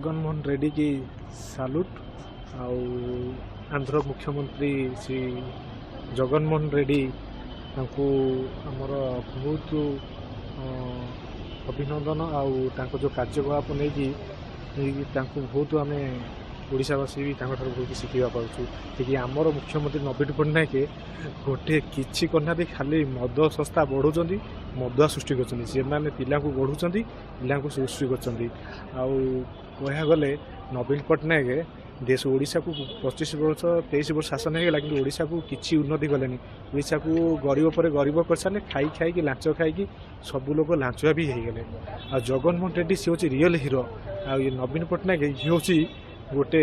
Jaganmohan ରେଡ୍ଡୀକି salute. ଆଉ ଆନ୍ଧ୍ର ମୁଖ୍ୟମନ୍ତ୍ରୀ ଶ୍ରୀ ଜଗନମୋହନ ରେଡ୍ଡୀ, ତାଙ୍କୁ ଆମର ବହୁତ ଅଭିନନ୍ଦନ। ଆଉ ତାଙ୍କ ଯେଉଁ କାର୍ଯ୍ୟକଳାପ ନେଇକି ତାଙ୍କୁ ବହୁତ, ଆମେ ଓଡ଼ିଶାବାସୀ ବି ତାଙ୍କଠାରୁ ବହୁତ ଶିଖିବା ପାଉଛୁ କି ଆମର ମୁଖ୍ୟମନ୍ତ୍ରୀ ନବୀନ ପଟ୍ଟନାୟକ ଗୋଟେ କିଛି କରିନାହାନ୍ତି, ଖାଲି ମଦ ଶସ୍ତା ବଢ଼ୁଛନ୍ତି, ମଦୁଆ ସୃଷ୍ଟି କରୁଛନ୍ତି। ସେମାନେ ପିଲାଙ୍କୁ ଗଢ଼ୁଛନ୍ତି, ପିଲାଙ୍କୁ ସୃଷ୍ଟି କରୁଛନ୍ତି। ଆଉ କହିବାକୁ ଗଲେ ନବୀନ ପଟ୍ଟନାୟକ ଦେଶ ଓଡ଼ିଶାକୁ 25 ବର୍ଷ, 23 ବର୍ଷ ଶାସନ ହେଇଗଲା, କିନ୍ତୁ ଓଡ଼ିଶାକୁ କିଛି ଉନ୍ନତି କଲେନି। ଓଡ଼ିଶାକୁ ଗରିବ ପରେ ଗରିବ କରିସାରିଲେ। ଖାଇ ଖାଇକି, ଲାଞ୍ଚ ଖାଇକି ସବୁ ଲୋକ ଲାଞ୍ଚୁଆ ବି ହେଇଗଲେ। ଆଉ ଜଗନମୋହନ ରେଡ୍ଡୀ, ସିଏ ହେଉଛି ରିଅଲ୍ ହିରୋ। ଆଉ ଇଏ ନବୀନ ପଟ୍ଟନାୟକ, ଇଏ ହେଉଛି ଗୋଟେ,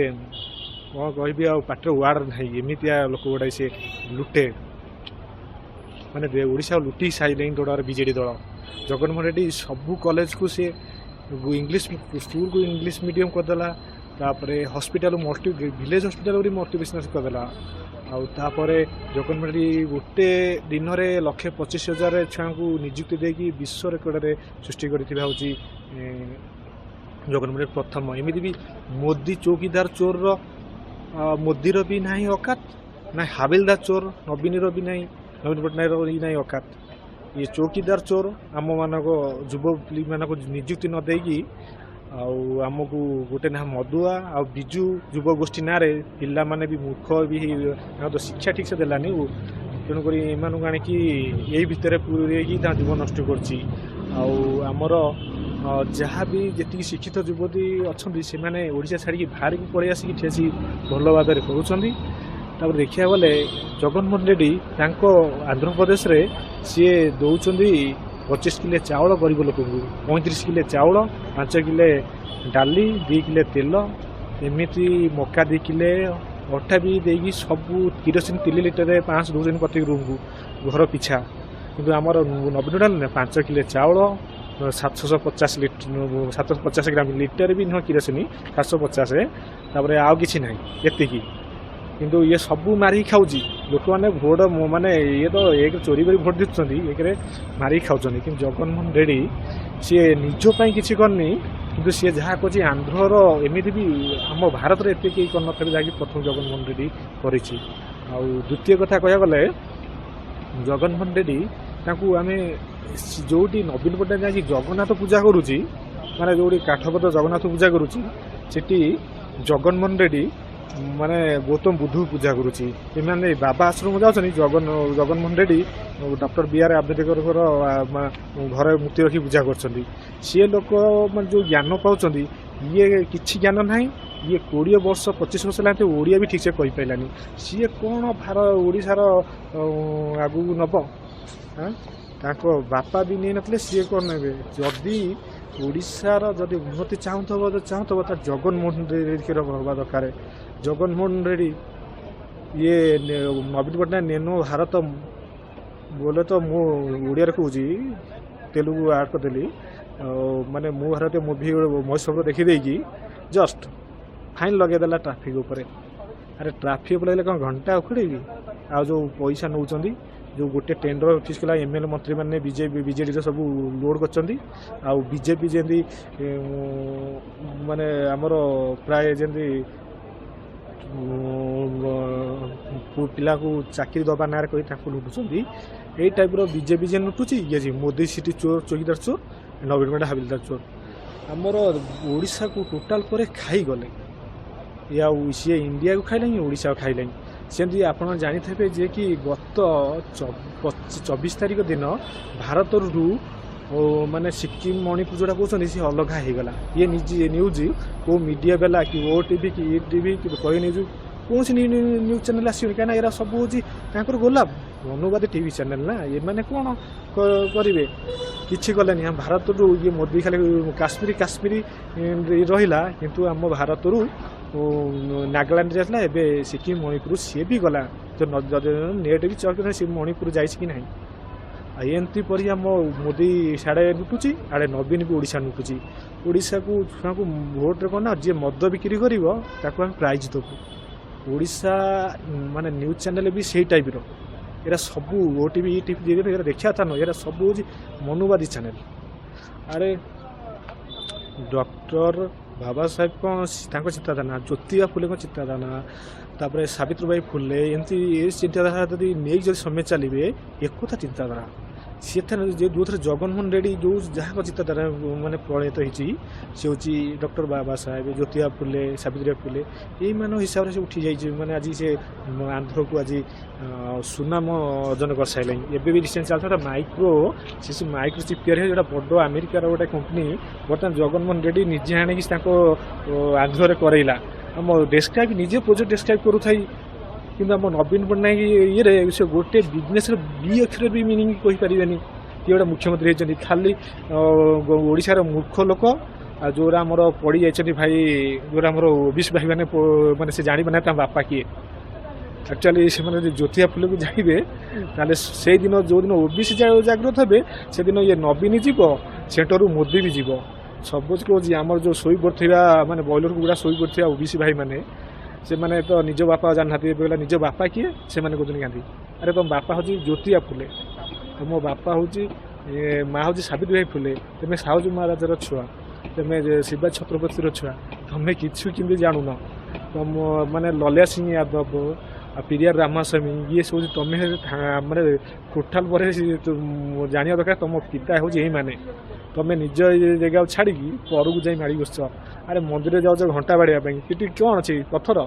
କ'ଣ କହିବି, ଆଉ ପାଟିରେ ୱାର୍ଡ଼ ନାହିଁ। ଏମିତିଆ ଲୋକ ଗୁଡ଼ାଏ ସେ ଲୁଟେ, ମାନେ ଓଡ଼ିଶା ଲୁଟି ସାରିଲେଣି ଦଳରେ ବିଜେଡ଼ି ଦଳ। ଜଗନମୋହନ ରେଡ୍ଡୀ ସବୁ କଲେଜକୁ ସେ ଇଂଲିଶ, ସ୍କୁଲକୁ ଇଂଲିଶ ମିଡ଼ିୟମ୍ କରିଦେଲା। ତାପରେ ହସ୍ପିଟାଲ ମଲ୍ଟି, ଭିଲେଜ ହସ୍ପିଟାଲ କରି ମଲ୍ଟି ବିଜନେସ୍ କରିଦେଲା। ଆଉ ତାପରେ ଜଗନମୋହନ ରେଡ୍ଡୀ ଗୋଟେ ଦିନରେ 1,25,000 ଛୁଆଙ୍କୁ ନିଯୁକ୍ତି ଦେଇକି ବିଶ୍ୱ ରେକର୍ଡ଼ରେ ସୃଷ୍ଟି କରିଥିବା ହେଉଛି ଜଗନମୋହନ ରେଡ୍ଡୀ ପ୍ରଥମ। ଏମିତି ବି ମୋଦି ଚୌକିଦାର ଚୋରର, ମୋଦିର ବି ନାହିଁ ଅକାତ ନା, ହାବିଲଦାର ଚୋର ନବୀନର ବି ନାହିଁ, ନବୀନ ପଟ୍ଟନାୟକର ବି ନାହିଁ ଅକାତ। ଇଏ ଚୌକିଦାର ଚୋର ଆମମାନଙ୍କ ଯୁବପିଢ଼ିମାନଙ୍କୁ ନିଯୁକ୍ତି ନ ଦେଇକି ଆଉ ଆମକୁ ଗୋଟେ ନା ମଦୁଆ ଆଉ ବିଜୁ ଯୁବଗୋଷ୍ଠୀ ନାଁରେ ପିଲାମାନେ ବି ମୂର୍ଖ ବି ତାଙ୍କ ତ ଶିକ୍ଷା ଠିକ୍ସେ ଦେଲାନି। ତେଣୁକରି ଏମାନଙ୍କୁ ଆଣିକି ଏଇ ଭିତରେ ପୁରେଇକି ତାଙ୍କ ଜୀବନ ନଷ୍ଟ କରୁଛି। ଆଉ ଆମର ଯାହା ବି ଯେତିକି ଶିକ୍ଷିତ ଯୁବତୀ ଅଛନ୍ତି, ସେମାନେ ଓଡ଼ିଶା ଛାଡ଼ିକି ବାହାରକୁ ପଳେଇ ଆସିକି ଏଠି ଆସି ଭଲ ଭାବରେ କରୁଛନ୍ତି। ତାପରେ ଦେଖିବାକୁ ଗଲେ ଜଗନମୋହନ ରେଡ୍ଡୀ ତାଙ୍କ ଆନ୍ଧ୍ରପ୍ରଦେଶରେ ସିଏ ଦେଉଛନ୍ତି 25 କିଲୋ ଚାଉଳ ଗରିବ ଲୋକଙ୍କୁ, 35 କିଲୋ ଚାଉଳ, 5 କିଲୋ ଡାଲି, 2 କିଲୋ ତେଲ, ଏମିତି ମକା 2 କିଲୋ, ଅଟା ବି ଦେଇକି, ସବୁ କିରୋସିନ 3 ଲିଟରରେ 500 ଦେଉଛନ୍ତି ପ୍ରତ୍ୟେକ ରୁମ୍କୁ, ଘର ପିଛା। କିନ୍ତୁ ଆମର ନବୀନ ପଟ୍ଟନାୟକ 5 କିଲୋ ଚାଉଳ, 750 ଲିଟର, 750 ଗ୍ରାମ, ଲିଟର ବି ନୁହଁ, କିରୋସିନି 750। ତାପରେ ଆଉ କିଛି ନାହିଁ, ଏତିକି। କିନ୍ତୁ ଇଏ ସବୁ ମାରିକି ଖାଉଛି। ଲୋକମାନେ ଭୋଟ ମାନେ ଇଏ ତ ଏକ ଚୋରି କରି ଭୋଟ ଦେଉଛନ୍ତି, ଏକରେ ମାରିକି ଖାଉଛନ୍ତି। କିନ୍ତୁ ଜଗନମୋହନ ରେଡ୍ଡୀ ସିଏ ନିଜ ପାଇଁ କିଛି କରିନି, କିନ୍ତୁ ସିଏ ଯାହା କରୁଛି ଆନ୍ଧ୍ରର, ଏମିତି ବି ଆମ ଭାରତରେ ଏତେ କେହି କରିନଥିବେ, ଯାହାକି ପ୍ରଥମ ଜଗନମୋହନ ରେଡ୍ଡୀ କରିଛି। ଆଉ ଦ୍ୱିତୀୟ କଥା କହିବାକୁ ଗଲେ ଜଗନମୋହନ ରେଡ୍ଡୀ ତାଙ୍କୁ ଆମେ ଯୋଉଠି ନବୀନ ପଟ୍ଟନାୟକ ଯାଇକି ଜଗନ୍ନାଥ ପୂଜା କରୁଛି, ମାନେ ଯୋଉଠି କାଠପଦ ଜଗନ୍ନାଥ ପୂଜା କରୁଛି, ସେଠି ଜଗନମୋହନ ରେଡ୍ଡୀ ମାନେ ଗୌତମ ବୁଦ୍ଧକୁ ପୂଜା କରୁଛି। ଏମାନେ ବାବା ଆଶ୍ରମ ଯାଉଛନ୍ତି, ଜଗନମୋହନ ରେଡ୍ଡୀ ଡକ୍ଟର ବି ଆର୍ ଆମ୍ବେଦକରଙ୍କର ଘରେ ମୂର୍ତ୍ତି ରଖି ପୂଜା କରୁଛନ୍ତି। ସିଏ ଲୋକ ମାନେ ଯୋଉ ଜ୍ଞାନ ପାଉଛନ୍ତି, ଇଏ କିଛି ଜ୍ଞାନ ନାହିଁ। ଇଏ 20 ବର୍ଷ, 25 ବର୍ଷ ହେଲା ଓଡ଼ିଆ ବି ଠିକ୍ସେ କହିପାରିଲାନି। ସିଏ କ'ଣ ଭାର ଓଡ଼ିଶାର ଆଗକୁ ନେବ? ତାଙ୍କ ବାପା ବି ନେଇନଥିଲେ, ସିଏ କ'ଣ ନେବେ? ଯଦି ଓଡ଼ିଶାର ଯଦି ଉନ୍ନତି ଚାହୁଁଥିବ, ତାର ଜଗନମୋହନ ରେଡ୍ଡୀର ହେବା ଦରକାର। ଜଗନମୋହନ ରେଡ୍ଡୀ ଇଏ ନବୀନ ପଟ୍ଟନାୟକ ନେନୁ ଭାରତ ବୋଲେ ତ ମୁଁ ଓଡ଼ିଆରେ କହୁଛି, ତେଲୁଗୁ ଆଡ଼୍ କରିଦେଲି। ଆଉ ମାନେ ମୁଁ ଭାରତୀୟ ମୁଭି ମହେଶ୍ୱର ଦେଖିଦେଇକି ଜଷ୍ଟ ଫାଇନ୍ ଲଗେଇଦେଲା ଟ୍ରାଫିକ୍ ଉପରେ। ଆରେ, ଟ୍ରାଫିକ୍ ଉପରେ ଲାଗିଲେ କ'ଣ ଘଣ୍ଟା ଉଖୁଡ଼େଇବି? ଆଉ ଯେଉଁ ପଇସା ନେଉଛନ୍ତି, ଯେଉଁ ଗୋଟେ ଟେଣ୍ଡର ଅଫିସ୍ କଲା, ଏମଏଲଏ ମନ୍ତ୍ରୀମାନେ ବିଜେପି ବିଜେଡ଼ିର ସବୁ ଲୋଡ଼ କରିଛନ୍ତି। ଆଉ ବିଜେପି ଯେମିତି ମାନେ ଆମର ପ୍ରାୟ ଯେମିତି ପିଲାକୁ ଚାକିରି ଦେବା ନାଁରେ କହି ତାଙ୍କୁ ଲୁଟୁଛନ୍ତି, ଏଇ ଟାଇପ୍ର ବିଜେପି ଯେ ଲୁଟୁଛି। ଇଏ ଯେ ମୋଦି ସିଟି ଚୋର, ଚୌକିଦାର ଚୋର, ନବୀନ ପଟ୍ଟନାୟକ ହାବିଲଦାର ଚୋର। ଆମର ଓଡ଼ିଶାକୁ ଟୋଟାଲ ପରେ ଖାଇଗଲେ ଇଏ। ଆଉ ସିଏ ଇଣ୍ଡିଆକୁ ଖାଇଲାଣି, ଓଡ଼ିଶାକୁ ଖାଇଲାଣି। ସେମିତି ଆପଣ ଜାଣିଥିବେ ଯେ କି ଗତ 24 ତାରିଖ ଦିନ ଭାରତରୁ ଓ ମାନେ ସିକିମ୍, ମଣିପୁର ଯେଉଁଟା କହୁଛନ୍ତି, ସେ ଅଲଗା ହେଇଗଲା। ଇଏ ନିଜେ ନ୍ୟୁଜ୍ କେଉଁ ମିଡ଼ିଆ ବାଲା କି ଓ ଟିଭି କି ଇ ଟିଭି କି କଳିଙ୍ଗ ନ୍ୟୁଜ୍, କୌଣସି ନ୍ୟୁଜ୍ ଚ୍ୟାନେଲ୍ ଆସିବନି। କାହିଁକିନା ଏରା ସବୁ ହେଉଛି ତାଙ୍କର ଗୋଲାମ ମନୁବାଦୀ ଟିଭି ଚ୍ୟାନେଲ୍ ନା। ଏମାନେ କ'ଣ କରିବେ? କିଛି କଲେନି। ଆମ ଭାରତରୁ ଇଏ ମୋଦି ଖାଲି କାଶ୍ମୀର କାଶ୍ମୀର ରହିଲା, କିନ୍ତୁ ଆମ ଭାରତରୁ ନାଗାଲାଣ୍ଡ ଯାଇଥିଲା, ଏବେ ସିକିମ୍, ମଣିପୁର ସିଏ ବି ଗଲା। ଯଦି ନେଟ୍ ବି ଚକ୍, ସେ ମଣିପୁର ଯାଇଛି କି ନାହିଁ? ଆଉ ଏମିତି ପରି ଆମ ମୋଦି ସିଆଡ଼େ ଲୁଟୁଛି, ଆଡ଼େ ନବୀନ ବି ଓଡ଼ିଶା ଲୁଟୁଛି। ଓଡ଼ିଶାକୁ ଛୁଆଙ୍କୁ ଭୋଟରେ କ'ଣ ନା ଯିଏ ମଦ ବିକ୍ରି କରିବ ତାକୁ ଆମେ ପ୍ରାଇଜ୍ ଦେବୁ। ଓଡ଼ିଶା ମାନେ ନ୍ୟୁଜ୍ ଚ୍ୟାନେଲ୍ ବି ସେଇ ଟାଇପ୍ର। ଏରା ସବୁ ଓ ଟିଭି, ଇ ଟିଭି, ଏରା ଦେଖିବା କଥା ନୁହଁ। ଏରା ସବୁ ହେଉଛି ମନୁବାଦୀ ଚ୍ୟାନେଲ୍। ଆରେ, ଡକ୍ଟର ବାବା ସାହେବଙ୍କ ତାଙ୍କ ଚିନ୍ତାଧାରା, ଜ୍ୟୋତିବା ଫୁଲେଙ୍କ ଚିନ୍ତାଧାରା, ତାପରେ ସାବିତ୍ରୀବାଇ ଫୁଲେ, ଏମିତି ଏ ଚିନ୍ତାଧାରା ଯଦି ନେଇକି ଯଦି ସମୟ ଚାଲିବେ, ଏକତା ଚିନ୍ତାଧାରା ସେଥିରେ ଯେଉଁଥିରେ ଜଗନମୋହନ ରେଡ୍ଡି ଯେଉଁ ଯାହାଙ୍କ ଚିନ୍ତାଧାରା ମାନେ ପ୍ରଣୀତ ହେଇଛି, ସେ ହେଉଛି ଡକ୍ଟର ବାବା ସାହେବ, ଜ୍ୟୋତିବା ଫୁଲେ, ସାବିତ୍ରୀବାଇ ଫୁଲେ, ଏଇମାନଙ୍କ ହିସାବରେ ସେ ଉଠି ଯାଇଛି। ମାନେ ଆଜି ସେ ଆନ୍ଧ୍ରକୁ ଆଜି ସୁନାମ ଅର୍ଜନ କରିସାରିଲାଣି। ଏବେ ବି ରିସେଣ୍ଟ ଚାଲିଥିଲା ମାଇକ୍ରୋ, ସେ ମାଇକ୍ରୋ ଚିପ୍ ତିଆରି ହେଇ ଗୋଟେ ବଡ଼ ଆମେରିକାର ଗୋଟେ କମ୍ପାନୀ ବର୍ତ୍ତମାନ ଜଗନମୋହନ ରେଡ୍ଡି ନିଜେ ଆଣିକି ତାଙ୍କ ଆନ୍ଧ୍ରରେ କରେଇଲା। ଆମ ଡେସ୍କ୍ରାଇବ୍ ନିଜେ ପ୍ରୋଜେକ୍ଟ ଡେସ୍କ୍ରାଇବ୍ କରୁଥାଇ, କିନ୍ତୁ ଆମ ନବୀନ ପଟ୍ଟନାୟକ ଇଏରେ ସେ ଗୋଟେ ବିଜନେସ୍ର ବି ଅକ୍ଷର ବି ମିନିଂ କହିପାରିବେନି। କିଏ ଗୋଟେ ମୁଖ୍ୟମନ୍ତ୍ରୀ ହେଇଛନ୍ତି? ଖାଲି ଓଡ଼ିଶାର ମୂର୍ଖ ଲୋକ ଆଉ ଯେଉଁଗୁଡ଼ା ଆମର ପଡ଼ି ଯାଇଛନ୍ତି ଭାଇ, ଯେଉଁଗୁଡ଼ା ଆମର ଓବିସି ଭାଇମାନେ, ମାନେ ସେ ଜାଣିପାରୁନାହାନ୍ତି ତାଙ୍କ ବାପା କିଏ। ଆକ୍ଚୁଆଲି ସେମାନେ ଯଦି ଜ୍ୟୋତିବା ଫୁଲେକୁ ଜାଣିବେ, ତାହେଲେ ସେଇଦିନ ଯେଉଁଦିନ ଓବିସି ଜାଗ୍ରତ ହେବେ, ସେଦିନ ଇଏ ନବୀନ ଯିବ, ସେଣ୍ଟରରୁ ମୋଦି ବି ଯିବ। ସବୁ କହୁଛି, ଆମର ଯେଉଁ ଶୋଇ ପଡ଼ିଥିବା, ମାନେ ବଏଲର କୁକୁଡ଼ା ଶୋଇ ପଡ଼ିଥିବା ଓବିସି ଭାଇମାନେ, ସେମାନେ ତ ନିଜ ବାପା ଜାଣିନାହାନ୍ତି। ଏବେ କହିଲା ନିଜ ବାପା କିଏ, ସେମାନେ କହୁଛନ୍ତି ଗାନ୍ଧୀ। ଆରେ, ତମ ବାପା ହେଉଛି ଜ୍ୟୋତିବା ଫୁଲେ, ତମ ବାପା ହେଉଛି, ମା ହେଉଛି ସାବିତ୍ରୀବାଇ ଫୁଲେ। ତୁମେ ସାହୁଜୀ ମହାରାଜର ଛୁଆ, ତୁମେ ଶିବାଜୀ ଛତ୍ରପତିର ଛୁଆ, ତମେ କିଛି କେମିତି ଜାଣୁନ? ତମ ମାନେ ଲଲିଆ ସିଂ ୟାଦବ ଆଉ ପେରିୟାର ରାମାସ୍ୱାମୀ, ଇଏ ସବୁ ତମେ ମାନେ ଟୋଟାଲ ପରେ ଜାଣିବା ଦରକାର ତମ ପିତା ହେଉଛି ଏଇମାନେ। ତମେ ନିଜ ଜାଗାକୁ ଛାଡ଼ିକି ପରକୁ ଯାଇ ମାଡ଼ି ବସୁଛ। ଆରେ, ମନ୍ଦିର ଯାଉଛ ଘଣ୍ଟା ବାଡ଼ିବା ପାଇଁ, ସେଠି କ'ଣ ଅଛି? ପଥର।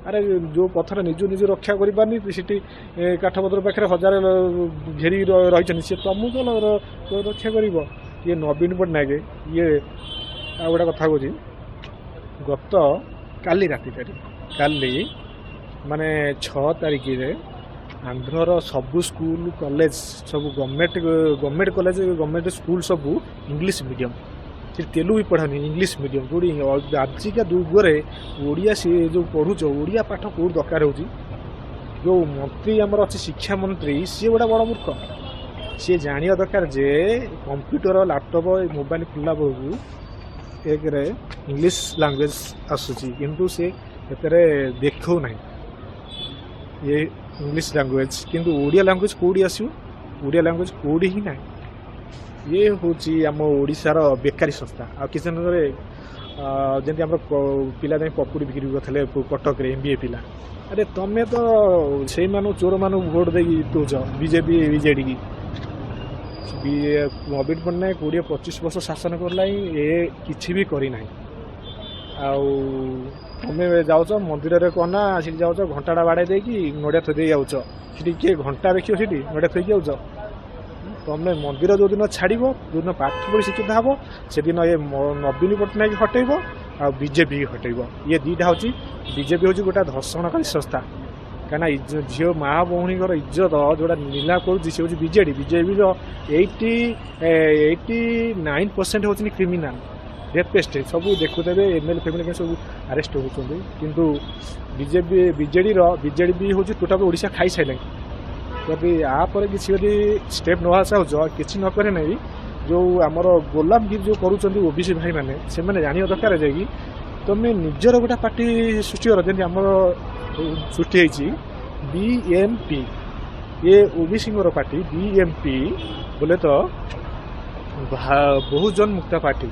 ଆରେ, ଯେଉଁ ପଥର ନିଜକୁ ନିଜେ ରକ୍ଷା କରିପାରୁନି, ସେଠି କାଠ ପଥର ପାଖରେ ହଜାରେ ଘେରି ରହିଛନ୍ତି, ସେ ତମକୁ ରକ୍ଷା କରିବ? ଇଏ ନବୀନ ପଟ୍ଟନାୟକ ଇଏ। ଆଉ ଗୋଟେ କଥା କହୁଛି, ଗତ କାଲି ରାତି ତାରିଖ, କାଲି ମାନେ 6 ତାରିଖରେ ଆନ୍ଧ୍ରର ସବୁ ସ୍କୁଲ କଲେଜ ସବୁ ଗଭର୍ଣ୍ଣମେଣ୍ଟ କଲେଜ, ଗଭର୍ଣ୍ଣମେଣ୍ଟ ସ୍କୁଲ ସବୁ ଇଂଲିଶ ମିଡ଼ିୟମ୍। ସେଠି ତେଲୁଗୁ ବି ପଢ଼ାନି, ଇଂଲିଶ ମିଡ଼ିୟମ୍। ଯେଉଁଠି ଆଜିକା ଯୁଗରେ ଓଡ଼ିଆ ସେ ଯେଉଁ ପଢ଼ୁଛ, ଓଡ଼ିଆ ପାଠ କେଉଁଠି ଦରକାର ହେଉଛି? ଯେଉଁ ମନ୍ତ୍ରୀ ଆମର ଅଛି, ଶିକ୍ଷା ମନ୍ତ୍ରୀ, ସିଏ ଗୋଟେ ବଡ଼ ମୂର୍ଖ। ସିଏ ଜାଣିବା ଦରକାର ଯେ କମ୍ପ୍ୟୁଟର, ଲାପଟପ୍, ମୋବାଇଲ ଖୋଲିଲା ବେଳକୁ ଏକରେ ଇଂଲିଶ ଲାଙ୍ଗୁଏଜ ଆସୁଛି, କିନ୍ତୁ ସେ ଏଥିରେ ଦେଖାଉ ନାହିଁ ଏ ଇଂଲିଶ ଲାଙ୍ଗୁଏଜ। କିନ୍ତୁ ଓଡ଼ିଆ ଲାଙ୍ଗୁଏଜ କେଉଁଠି ଆସିବ? ଓଡ଼ିଆ ଲାଙ୍ଗୁଏଜ କେଉଁଠି ହିଁ ନାହିଁ। ଇଏ ହେଉଛି ଆମ ଓଡ଼ିଶାର ବେକାରୀ ସଂସ୍ଥା। ଆଉ କିଛି ଦିନରେ ଯେମିତି ଆମର ପିଲା ଯାଇ ପକୁଡ଼ି ବିକ୍ରି କରୁଥିଲେ କଟକରେ, ଏମବିଏ ପିଲା। ଆରେ, ତମେ ତ ସେଇମାନଙ୍କୁ ଚୋରମାନଙ୍କୁ ଭୋଟ ଦେଇକି ଜିତଉଛ, ବିଜେପି, ବିଜେଡି କି। ନବୀନ ପଟ୍ଟନାୟକ 20-25 ବର୍ଷ ଶାସନ କଲାଣି, ଏ କିଛି ବି କରିନାହିଁ। ଆଉ ତମେ ଯାଉଛ ମନ୍ଦିରରେ କ'ଣ ନା ସେଠି ଯାଉଛ, ଘଣ୍ଟାଟା ବାଡ଼େଇ ଦେଇକି ନଡ଼ିଆ ଥୋଇ ଦେଇ ଯାଉଛ। ସେଠି କିଏ ଘଣ୍ଟା ଦେଖିବ? ସେଠି ନଡ଼ିଆ ଥୋଇକି ଯାଉଛ ତମେ। ମନ୍ଦିର ଯେଉଁଦିନ ଛାଡ଼ିବ, ଯେଉଁଦିନ ପାଠ ପଢ଼ି ଶିକ୍ଷିତ ହେବ, ସେଦିନ ଏ ନବୀନ ପଟ୍ଟନାୟକ ହଟେଇବ ଆଉ ବିଜେପି ହଟେଇବ। ଇଏ ଦୁଇଟା ହେଉଛି, ବିଜେପି ହେଉଛି ଗୋଟେ ଧର୍ଷଣକାରୀ ସଂସ୍ଥା। କାହିଁକିନା ଝିଅ ମା ଭଉଣୀଙ୍କର ଇଜ୍ଜତ ଯେଉଁଟା ନିଲାମ କରୁଛି, ସେ ହେଉଛି ବିଜେଡ଼ି। ବିଜେପିର 89% ହେଉଛନ୍ତି କ୍ରିମିନାଲ, ରେପିଷ୍ଟ। ସବୁ ଦେଖୁଥିବେ, ଏମଏଲଏ ଫେମଏଲଏ ସବୁ ଆରେଷ୍ଟ ହେଉଛନ୍ତି। କିନ୍ତୁ ବିଜେପି, ବିଜେଡ଼ିର, ବିଜେଡ଼ି ବି ହେଉଛି ଟୋଟାଲ ଓଡ଼ିଶା ଖାଇସାରିଲାଣି। ଯଦି ଆ ପରେ କିଛି ଯଦି ଷ୍ଟେପ୍ ନେବା ଚାହୁଁଛ, କିଛି ନ କରି ନାହିଁ, ଯେଉଁ ଆମର ଗୋଲାମଗିରି ଯେଉଁ କରୁଛନ୍ତି ଓବିସି ଭାଇମାନେ, ସେମାନେ ଜାଣିବା ଦରକାର ଯାଇକି ତମେ ନିଜର ଗୋଟେ ପାର୍ଟି ସୃଷ୍ଟି କର। ଯେମିତି ଆମର ସୃଷ୍ଟି ହେଇଛି ବିଏମ୍ପି, ଇଏ ଓବିସିଙ୍କର ପାର୍ଟି। ବିଏମ୍ପି ବୋଲେ ତ ବହୁଜନ ମୁକ୍ତା ପାର୍ଟି।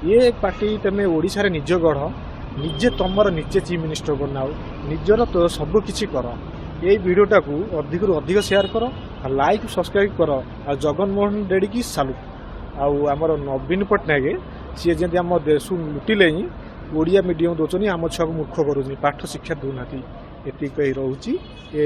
ଇଏ ପାର୍ଟି ତମେ ଓଡ଼ିଶାରେ ନିଜ ଗଢ଼, ନିଜେ ତମର ନିଜେ ଚିଫ୍ ମିନିଷ୍ଟର ବନାଅ, ନିଜର ତ ସବୁ କିଛି କର। ଏଇ ଭିଡ଼ିଓଟାକୁ ଅଧିକରୁ ଅଧିକ ସେୟାର କର ଆଉ ଲାଇକ୍ ସବସ୍କ୍ରାଇବ୍ କର। ଆଉ ଜଗନମୋହନ ରେଡ୍ଡିକି ସାଲୁଟ୍। ଆଉ ଆମର ନବୀନ ପଟ୍ଟନାୟକ, ସିଏ ଯେମିତି ଆମ ଦେଶକୁ ଲୁଟିଲେ ହିଁ, ଓଡ଼ିଆ ମିଡ଼ିୟମ୍ ଦେଉଛନ୍ତି, ଆମ ଛୁଆକୁ ମୂର୍ଖ କରୁଛନ୍ତି, ପାଠ ଶିକ୍ଷା ଦେଉନାହାନ୍ତି। ଏତିକି କହି ରହୁଛି ଏ।